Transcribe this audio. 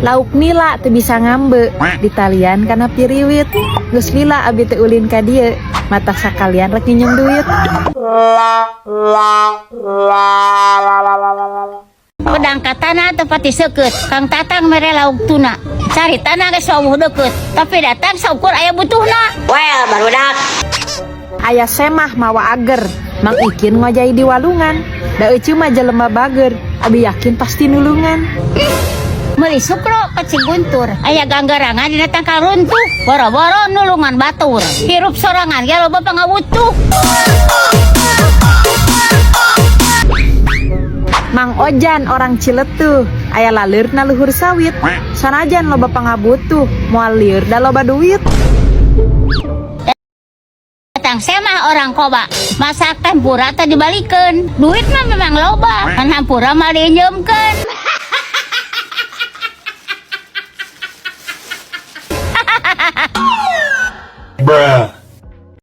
Lauk nila teu bisa ngambe ditalian kana piriwit. Geus lila abi teu ulin ka dieu matak sakalian rek nginjem duit. Pedang katana teu pati seukeut, Kang Tatang mere lauk tuna. Caritana geus wawuh deukeut, tapi datang saukur aya butuhna. Well, barudak. Aya semah mawa ager, Mang Ikin ngojay di walungan. Da eceu mah jelema bager, abi yakin pasti nulungan. Meuli sukro ka Ciguntur, aya ganggarangan dina tangkal runtuh, boro-boro nulungan batur. Hirup sorangan ge loba pangabutuh. Mang Ojan orang Ciletuh, aya laleur na luhur sawit. Sanajan loba pangabutuh, moal lieur da loba duit. Datang semah orang koba, masak tempura teh dibalikeun. Duit mah memang loba, kan hampura mah diinjeumkeun. Bruh.